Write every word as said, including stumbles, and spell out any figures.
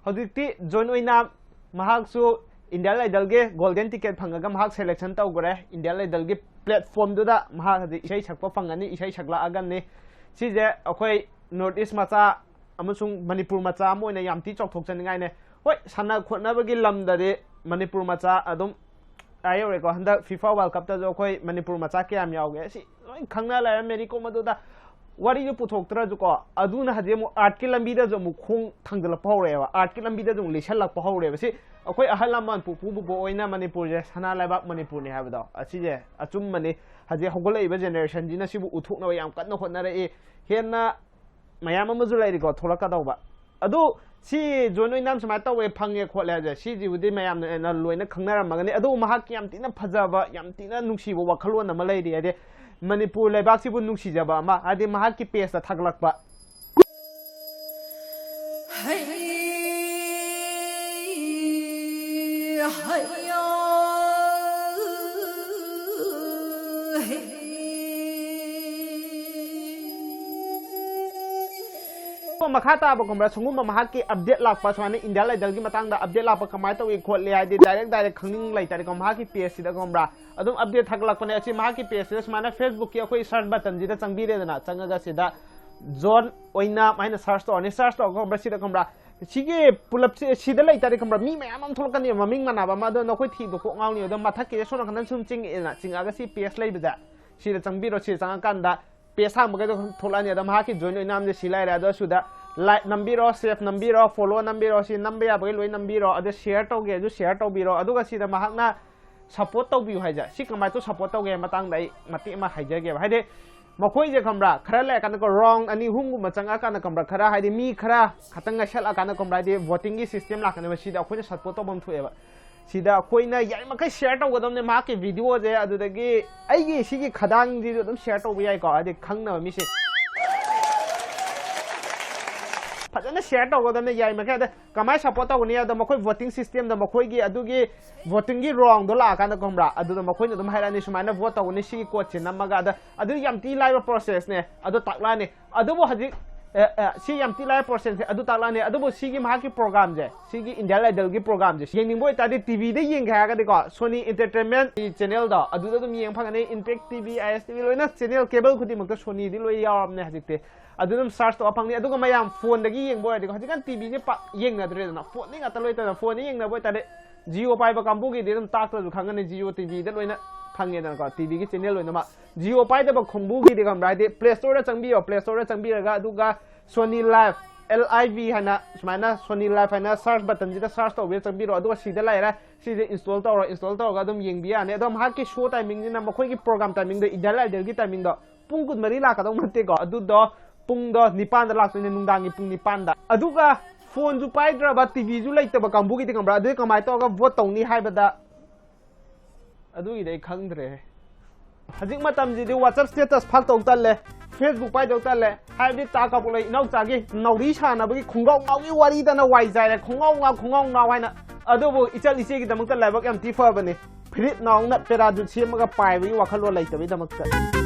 ꯍꯧꯖꯤꯛꯇꯤ ꯖꯣꯟ ꯑꯣꯏꯅꯥꯝ, ꯃꯍꯥꯛꯁꯨ Indian ꯑꯥꯏꯗꯜꯒꯤ golden ticket ꯐꯪꯉꯒ ꯃꯍꯥꯛ ꯁꯦꯂꯦꯛꯁꯟ ꯇꯧꯈ꯭ꯔꯦ꯫ ꯏꯟꯗꯤꯌꯥꯟ ꯑꯥꯏꯗꯜꯒꯤ ꯄ꯭ꯂꯦꯠꯐꯣꯝꯗꯨꯗ ꯃꯍꯥꯛ ꯍꯧꯖꯤꯛ ꯏꯁꯩ ꯁꯛꯄ ꯐꯪꯒꯅꯤ, ꯏꯁꯩ ꯁꯛꯂꯛꯑꯒꯅꯤ꯫ ꯁꯤꯁꯦ ꯑꯩꯈꯣꯏ ꯅꯣꯔꯠ ꯏꯁ ꯃꯆꯥ ꯑꯃꯁꯨꯡ ꯃꯅꯤꯄꯨꯔ ꯃꯆꯥ ꯑꯃ ꯑꯣꯏꯅ ꯌꯥꯝ ꯊꯤ ꯆꯥꯎꯊꯣꯛꯆꯅꯤꯡꯉꯥꯏꯅꯦ꯫ ꯍꯣꯏ, ꯁꯥꯟꯅ ꯈꯣꯠꯅꯕꯒꯤ ꯂꯝꯗꯗꯤ ꯃꯅꯤꯄꯨꯔ ꯃꯆꯥ ꯑꯗꯨꯝ ꯑꯥ ꯌꯧꯔꯦꯀꯣ꯫ ꯍꯟꯗꯛ ꯐꯤꯐꯥ ꯋꯥꯔꯜ ꯀꯞꯇꯁꯨ ꯑꯩꯈꯣꯏ ꯃꯅꯤꯄꯨꯔ ꯃꯆꯥ ꯀꯌꯥꯝ ꯌꯥꯎꯒꯦ, ꯁꯤ ꯂꯣꯏ ꯈꯪꯅ ꯂꯩꯔꯦ꯫ ꯃꯦꯔꯤ ꯀꯣꯝ ꯑꯗꯨꯗ ꯋꯥꯔꯤꯗꯨ ꯄꯨꯊꯣꯛꯇ꯭ꯔꯁꯨꯀꯣ, ꯑꯗꯨꯅ ꯍꯧꯖꯤꯛ ꯑꯃꯨꯛ ꯑꯥꯔꯠꯀꯤ ꯂꯝꯕꯤꯗꯁꯨ ꯑꯃꯨꯛ ꯈꯣꯡ ꯊꯥꯡꯖꯤꯜꯂꯛꯄ ꯍꯧꯔꯛꯑꯦꯕ, ꯑꯥꯔꯠꯀꯤ ꯂꯝꯕꯤꯗꯁꯨ ꯑꯃꯨꯛ ꯂꯤꯁꯜꯂꯛꯄ ꯍꯧꯔꯛꯑꯦꯕ꯫ ꯁꯤ ꯑꯩꯈꯣꯏ ꯑꯍꯜ ꯂꯃꯟ ꯄꯨꯄꯨ ꯕꯨꯕꯣꯛ ꯑꯣꯏꯅ ꯃꯅꯤꯄꯨꯔꯁꯦ ꯁꯅꯥ ꯂꯩꯕꯥꯛ ꯃꯅꯤꯄꯨꯔꯅꯤ ꯍꯥꯏꯕꯗꯣ, ꯑꯁꯤꯁꯦ ꯑꯆꯨꯝꯕꯅꯤ꯫ ꯍꯧꯖꯤꯛ ꯍꯧꯒꯠꯂꯛꯏꯕ ꯖꯦꯅꯦꯔꯦꯁꯟꯁꯤꯅ ꯁꯤꯕꯨ ꯎꯊꯣꯛꯅꯕ ꯌꯥꯝ ꯀꯟꯅ ꯍꯣꯠꯅꯔꯛꯏ꯫ ꯍꯦꯟꯅ ꯃꯌꯥꯝ ꯑꯃꯁꯨ ꯂꯩꯔꯤꯀꯣ ꯊꯣꯛꯂꯛꯀꯗꯧꯕ꯫ ꯑꯗꯨ ꯁꯤ ꯖꯣꯟ ꯑꯣꯏꯅꯥꯝ ꯁꯨꯃꯥꯏꯅ ꯇꯧꯋꯦ, ꯐꯪꯉꯦ ꯈꯣꯠꯂꯦ ꯍꯥꯏꯁꯦ, ꯁꯤꯁꯤꯕꯨꯗꯤ ꯃꯌꯥꯝꯅ ꯂꯣꯏꯅ ꯈꯪꯅꯔꯝꯃꯒꯅꯤ꯫ ꯑꯗꯨꯕꯨ ꯃꯍꯥꯛꯀꯤ ꯌꯥꯝ ꯊꯤꯅ ꯐꯖꯕ, ꯌꯥꯝ ꯊꯤꯅ ꯅꯨꯡꯁꯤꯕ ꯋꯥꯈꯜꯂꯣꯟ ꯑꯃ ꯂꯩꯔꯤ, ꯍꯥꯏꯗꯤ ꯃꯅꯤꯄꯨꯔ ꯂꯩꯕꯥꯛꯁꯤꯕꯨ ꯅꯨꯡꯁꯤꯖꯕ ꯑꯃ, ꯍꯥꯏꯗꯤ ꯃꯍꯥꯛꯀꯤ ꯄꯦꯖꯇ ꯊꯥꯒꯠꯂꯛꯄ꯫ ꯃꯈꯥ ꯇꯥꯕ ꯈꯪꯕ꯭ꯔꯥ, ꯁꯤꯒꯨꯝꯕ ꯃꯍꯥꯛꯀꯤ ꯑꯞꯗꯦꯠ ꯂꯥꯛꯄ, ꯁꯨꯃꯥꯏꯅ ꯏꯟꯗꯤꯌꯥꯟ ꯑꯥꯏꯗꯜꯒꯤ ꯃꯇꯥꯡꯗ ꯑꯞꯗꯦꯠ ꯂꯥꯛꯄ ꯀꯃꯥꯏꯅ ꯇꯧꯏ ꯈꯣꯠꯂꯤ ꯍꯥꯏꯗꯤ, ꯗꯥꯏꯔꯦꯛ ꯗꯥꯏꯔꯦꯛ ꯈꯪꯅꯤꯡ ꯂꯩꯇꯥꯔꯦꯀꯣ, ꯃꯍꯥꯛꯀꯤ ꯄꯦꯖꯁꯤꯗ ꯈꯪꯕ꯭ꯔꯥ, ꯑꯗꯨꯝ ꯑꯞꯗꯦꯠ ꯊꯥꯒꯠꯂꯛꯄꯅꯦ꯫ ꯑꯁꯤ ꯃꯍꯥꯛꯀꯤ ꯄꯦꯖꯁꯤꯗ ꯁꯨꯃꯥꯏꯅ ꯐꯦꯁꯕꯨꯛꯀꯤ ꯑꯩꯈꯣꯏ ꯁꯔꯆ ꯕꯇꯟꯁꯤꯗ ꯆꯪꯕꯤꯔꯦꯗꯅ, ꯆꯪꯉꯒ ꯁꯤꯗ ꯖꯣꯟ ꯑꯣꯏꯅꯥꯝ ꯍꯥꯏꯅ ꯁꯔꯆ ꯇꯧꯔꯅꯤ꯫ ꯁꯔꯆ ꯇꯧꯔꯒ ꯈꯪꯕ꯭ꯔꯥ, ꯁꯤꯗ ꯈꯪꯕ꯭ꯔꯥ, ꯁꯤꯒꯤ ꯄꯨꯂꯞꯁꯦ ꯁꯤꯗ ꯂꯩꯇꯥꯔꯗꯤ ꯈꯪꯕ꯭ꯔꯥ, ꯃꯤ ꯃꯌꯥꯝ ꯑꯃ ꯊꯣꯛꯂꯛꯀꯅꯦꯕ ꯃꯃꯤꯡ ꯃꯥꯟꯅꯕ ꯑꯃ꯫ ꯑꯗꯣ ꯅꯈꯣꯏ ꯊꯤꯕꯗ ꯀꯣꯛ ꯉꯥꯎꯅꯤ꯫ ꯑꯗꯣ ꯃꯊꯛꯀꯤꯁꯦ ꯁꯣꯝ ꯅꯥꯀꯟꯗ ꯁꯨꯝ ꯆꯤꯡꯉꯛꯑꯦꯗꯅ, ꯆꯤꯡꯉꯛꯑꯒ ꯁꯤ ꯄꯦꯖ ꯂꯩꯕꯁꯦ ꯁꯤꯗ ꯆꯪꯕꯤꯔꯣ꯫ ꯁꯤꯗ ꯆꯪꯉꯀꯥꯟꯗ ꯄꯦꯖ ꯍꯥꯡꯕꯈꯩꯗꯣ ꯊꯣꯛꯂꯛꯑꯅꯤ꯫ ꯑꯗꯣ ꯃꯍꯥꯛꯀꯤ ꯖꯣꯏꯟ ꯑꯣꯏꯅꯥꯝꯁꯦ ꯁꯤ ꯂꯩꯔꯦ꯫ ꯑꯗꯣ ꯁꯤꯗ ꯂꯥꯏꯛ ꯅꯝꯕꯤꯔꯣ, ꯁꯦꯞ ꯅꯝꯕꯤꯔꯣ, ꯐꯣꯂꯣ ꯅꯝꯕꯤꯔꯣ, ꯁꯤ ꯅꯝꯕ ꯌꯥꯕꯈꯩ ꯂꯣꯏ ꯅꯝꯕꯤꯔꯣ꯫ ꯑꯗꯣ ꯁꯤꯌꯔ ꯇꯧꯒꯦꯁꯨ ꯁꯤꯌꯔ ꯇꯧꯕꯤꯔꯣ꯫ ꯑꯗꯨꯒ ꯁꯤꯗ ꯃꯍꯥꯛꯅ ꯁꯞꯄꯣꯔꯠ ꯇꯧꯕꯤꯌꯨ ꯍꯥꯏꯁꯦ, ꯁꯤ ꯀꯃꯥꯏꯅ ꯇꯧ ꯁꯞꯄꯣꯔꯠ ꯇꯧꯒꯦ ꯍꯥꯏ ꯃꯇꯥꯡꯗ ꯑꯩ ꯃꯇꯦꯛ ꯑꯃ ꯍꯥꯏꯖꯒꯦꯕ꯫ ꯍꯥꯏꯗꯤ ꯃꯈꯣꯏꯁꯦ ꯈꯪꯕ꯭ꯔꯥ, ꯈꯔ ꯂꯩꯔꯀꯥꯟꯗꯀꯣ, ꯔꯥꯎꯟ ꯑꯅꯤ ꯑꯍꯨꯝꯒꯨꯝꯕ ꯆꯪꯉꯛꯑꯀꯥꯟꯗ ꯈꯪꯕ꯭ꯔꯥ, ꯈꯔ ꯍꯥꯏꯗꯤ ꯃꯤ ꯈꯔ ꯈꯇꯪ ꯉꯥꯏꯁꯜꯂꯛꯑꯀꯥꯟꯗ ꯈꯪꯕ꯭ꯔꯥ, ꯍꯥꯏꯗꯤ ꯚꯣꯇꯤꯡꯒꯤ ꯁꯤꯁꯇꯦꯝ ꯂꯥꯛꯀꯅꯦꯕ꯫ ꯁꯤꯗ ꯑꯩꯈꯣꯏꯅ ꯁꯞꯄꯣꯔꯠ ꯇꯧꯐꯝ ꯊꯣꯛꯑꯦꯕ꯫ ꯁꯤꯗ ꯑꯩꯈꯣꯏꯅ ꯌꯥꯔꯤꯃꯈꯩ ꯁꯤꯌꯔ ꯇꯧꯒꯗꯕꯅꯦ ꯃꯍꯥꯛꯀꯤ ꯚꯤꯗꯤꯑꯣꯁꯦ꯫ ꯑꯗꯨꯗꯒꯤ ꯑꯩꯒꯤ ꯁꯤꯒꯤ ꯈꯗꯥꯡꯁꯤꯁꯨ ꯑꯗꯨꯝ ꯁꯤꯌꯔ ꯇꯧꯕ ꯌꯥꯏꯀꯣ, ꯍꯥꯏꯗꯤ ꯈꯪꯅꯕ ꯃꯤꯁꯦ ꯐꯖꯅ ꯁꯤꯌꯔ ꯇꯧꯒꯗꯕꯅꯦ ꯌꯥꯔꯤꯃꯈꯩ꯫ ꯑꯗ ꯀꯃꯥꯏꯅ ꯁꯞꯄꯣꯔꯠ ꯇꯧꯒꯅꯤ ꯍꯥꯏꯕꯗ, ꯃꯈꯣꯏ ꯚꯣꯇꯤꯡ ꯁꯤꯁꯇꯦꯝꯗ ꯃꯈꯣꯏꯒꯤ ꯑꯗꯨꯒꯤ ꯚꯣꯇꯤꯡꯒꯤ ꯔꯥꯎꯟꯗꯣ ꯂꯥꯛꯑꯀꯥꯟꯗ ꯈꯪꯕ꯭ꯔꯥ, ꯑꯗꯨꯗ ꯃꯈꯣꯏꯅ ꯑꯗꯨꯝ ꯍꯥꯏꯔꯛꯑꯅꯤ, ꯁꯨꯃꯥꯏꯅ ꯚꯣꯠ ꯇꯧꯒꯅꯤ, ꯁꯤꯒꯤ ꯀꯣꯠꯁꯦ ꯅꯝꯃꯒ꯫ ꯑꯗ ꯑꯗꯨ ꯌꯥꯝ ꯊꯤ ꯂꯥꯏꯕ ꯄ꯭ꯔꯣꯁꯦꯁꯅꯦ, ꯑꯗꯨ ꯇꯥꯛꯂꯛꯑꯅꯤ꯫ ꯑꯗꯨꯕꯨ ꯍꯧꯖꯤꯛ ꯑꯦ, ꯑꯦ, ꯁꯤ ꯌꯥꯝ ꯊꯤ ꯂꯥꯏ ꯄ꯭ꯔꯣꯁꯦꯁꯁꯦ ꯑꯗꯨ ꯇꯥꯛꯂꯛꯑꯅꯤ꯫ ꯑꯗꯨꯕꯨ ꯁꯤꯒꯤ ꯃꯍꯥꯛꯀꯤ ꯄ꯭ꯔꯣꯒꯥꯝꯁꯦ, ꯁꯤꯒꯤ ꯏꯟꯗꯤꯌꯥꯟ ꯑꯥꯏꯗꯜꯒꯤ ꯄ꯭ꯔꯣꯒꯥꯝꯁꯦ ꯌꯦꯡꯅꯤꯡꯕ ꯑꯣꯏꯇꯥꯔꯗꯤ ꯇꯤꯚꯤꯗ ꯌꯦꯡꯒꯦ ꯍꯥꯏꯔꯒꯗꯤꯀꯣ, ꯁꯣꯅꯤ ꯑꯦꯟꯇꯔꯇꯦꯟꯃꯦꯟ ꯆꯦꯅꯦꯜꯗꯣ ꯑꯗꯨꯗ ꯑꯗꯨꯝ ꯌꯦꯡꯕ ꯐꯪꯒꯅꯤ꯫ ꯏꯝꯄꯦꯛ ꯇꯤꯚꯤ, ꯑꯥꯏ ꯑꯦꯁ ꯇꯤꯚꯤ, ꯂꯣꯏꯅ ꯆꯦꯅꯦꯜ ꯀꯦꯕꯜ ꯈꯨꯗꯤꯡꯃꯛꯇ ꯁꯣꯅꯤꯗꯤ ꯂꯣꯏ ꯌꯥꯎꯔꯕꯅꯦ ꯍꯧꯖꯤꯛꯇꯤ꯫ ꯑꯗꯨ ꯑꯗꯨꯝ ꯁꯔꯆ ꯇꯧꯕ ꯐꯪꯅꯤ꯫ ꯑꯗꯨꯒ ꯃꯌꯥꯝ ꯐꯣꯟꯗꯒꯤ ꯌꯦꯡꯕ ꯑꯣꯏꯔꯗꯤꯀꯣ, ꯍꯧꯖꯤꯛꯀꯥꯟ ꯇꯤꯚꯤꯁꯦ ꯄꯥꯛ ꯌꯦꯡꯅꯗ꯭ꯔꯦꯗꯅ, ꯐꯣꯟꯗ ꯉꯥꯛꯇ ꯂꯣꯏ ꯇꯧꯅ꯫ ꯐꯣꯟꯗ ꯌꯦꯡꯅꯕ ꯑꯣꯏꯇꯥꯔꯗꯤ ꯖꯤꯑꯣ ꯄꯥꯏꯕ ꯀꯥꯡꯕꯨꯒꯤꯗꯤ ꯑꯗꯨꯝ ꯇꯥꯛꯇ꯭ꯔꯁꯨ ꯈꯪꯒꯅꯤ, ꯖꯤꯑꯣ ꯇꯤꯚꯤꯗ ꯂꯣꯏꯅ ꯐꯪꯉꯦꯗꯅꯀꯣ, ꯇꯤꯚꯤꯒꯤ ꯆꯦꯅꯦꯜ ꯂꯣꯏꯅꯃꯛ꯫ ꯖꯤꯑꯣ ꯄꯥꯏꯗꯕ ꯈꯣꯡꯕꯨꯒꯤꯗꯤ ꯈꯪꯕ꯭ꯔꯥ, ꯍꯥꯏꯗꯤ ꯄ꯭ꯂꯦ ꯁ꯭ꯇꯣꯔꯗ ꯆꯪꯕꯤꯌꯣ, ꯄ꯭ꯂꯦ ꯁ꯭ꯇꯣꯔꯗ ꯆꯪꯕꯤꯔꯒ ꯑꯗꯨꯒ ꯁꯣꯅꯤ ꯂꯥꯏꯐ, ꯑꯦꯜ ꯑꯥꯏ ꯚꯤ ꯍꯥꯏꯅ, ꯁꯨꯃꯥꯏꯅ ꯁꯣꯅꯤ ꯂꯥꯏꯐ ꯍꯥꯏꯅ ꯁꯔꯆ ꯕꯇꯟꯁꯤꯗ ꯁꯔꯆ ꯇꯧꯕꯤꯔ ꯆꯪꯕꯤꯔꯣ꯫ ꯑꯗꯨꯒ ꯁꯤꯗ ꯂꯩꯔꯦ, ꯁꯤꯁꯦ ꯏꯟꯁꯇꯣꯜ ꯇꯧꯔꯣ꯫ ꯏꯟꯁꯇꯣꯜ ꯇꯧꯔꯒ ꯑꯗꯨꯝ ꯌꯦꯡꯕ ꯌꯥꯅꯤ꯫ ꯑꯗꯣ ꯃꯍꯥꯛꯀꯤ ꯁꯣ ꯇꯥꯏꯃꯤꯡꯁꯤꯅ, ꯃꯈꯣꯏꯒꯤ ꯄ꯭ꯔꯣꯒꯥꯝ ꯇꯥꯏꯃꯤꯡꯗꯣ, ꯏꯟꯗꯤꯌꯥꯟ ꯑꯥꯏꯗꯜꯒꯤ ꯇꯥꯏꯃꯤꯡꯗꯣ ꯄꯨꯡ ꯀꯨꯟꯃꯔꯤ ꯂꯥꯛꯀꯗꯧ ꯅꯠꯇꯦꯀꯣ, ꯑꯗꯨꯗꯣ ꯄꯨꯡꯗꯣ ꯅꯤꯄꯥꯟꯗ ꯂꯥꯛꯇꯣꯏꯅꯦ, ꯅꯨꯡꯗꯥꯡꯒꯤ ꯄꯨꯡ ꯅꯤꯄꯥꯟꯗ꯫ ꯑꯗꯨꯒ ꯐꯣꯟꯁꯨ ꯄꯥꯏꯗ꯭ꯔꯕ, ꯇꯤꯚꯤꯁꯨ ꯂꯩꯇꯕ ꯀꯥꯡꯕꯨꯒꯤꯗꯤ ꯈꯪꯕ꯭ꯔꯥ, ꯑꯗꯨꯗꯤ ꯀꯃꯥꯏꯅ ꯇꯧꯔꯒ ꯚꯣꯠ ꯇꯧꯅꯤ ꯍꯥꯏꯕꯗ, ꯑꯗꯨꯒꯤꯗꯤ ꯑꯩ ꯈꯪꯗ꯭ꯔꯦ꯫ ꯍꯧꯖꯤꯛ ꯃꯇꯝꯁꯤꯗꯤ WhatsApp status ꯐꯥꯛꯇꯧ ꯇꯜꯂꯦ, Facebook ꯄꯥꯏꯗꯧ ꯇꯜꯂꯦ꯫ ꯍꯥꯏꯕꯗꯤ ꯇꯥ ꯀꯥꯄꯨ ꯂꯩ ꯏꯅꯥꯎꯆꯥꯒꯤ ꯅꯥꯎꯔꯤ ꯁꯥꯟꯅꯕꯒꯤ ꯈꯣꯡꯒꯥꯎ ꯉꯥꯎꯒꯤ ꯋꯥꯔꯤꯗꯅ ꯋꯥꯏ ꯆꯥꯏꯔꯦ, ꯈꯣꯡꯒꯥꯎ ꯉꯥꯎ, ꯈꯣꯡꯒꯥꯎ ꯉꯥꯎ ꯍꯥꯏꯅ꯫ ꯑꯗꯨꯕꯨ ꯏꯆꯜ ꯏꯆꯦꯒꯤꯗꯃꯛꯇ ꯂꯥꯏꯕꯛ ꯌꯥꯝ ꯊꯤ ꯐꯕꯅꯤ, ꯐꯤꯔꯤꯠ ꯅꯥꯎꯅ ꯄꯦꯔꯥꯖꯨꯠ ꯁꯦꯝꯃꯒ ꯄꯥꯏꯕꯒꯤ ꯋꯥꯈꯜꯂꯣꯟ ꯂꯩꯇꯕꯒꯤꯗꯃꯛꯇ꯫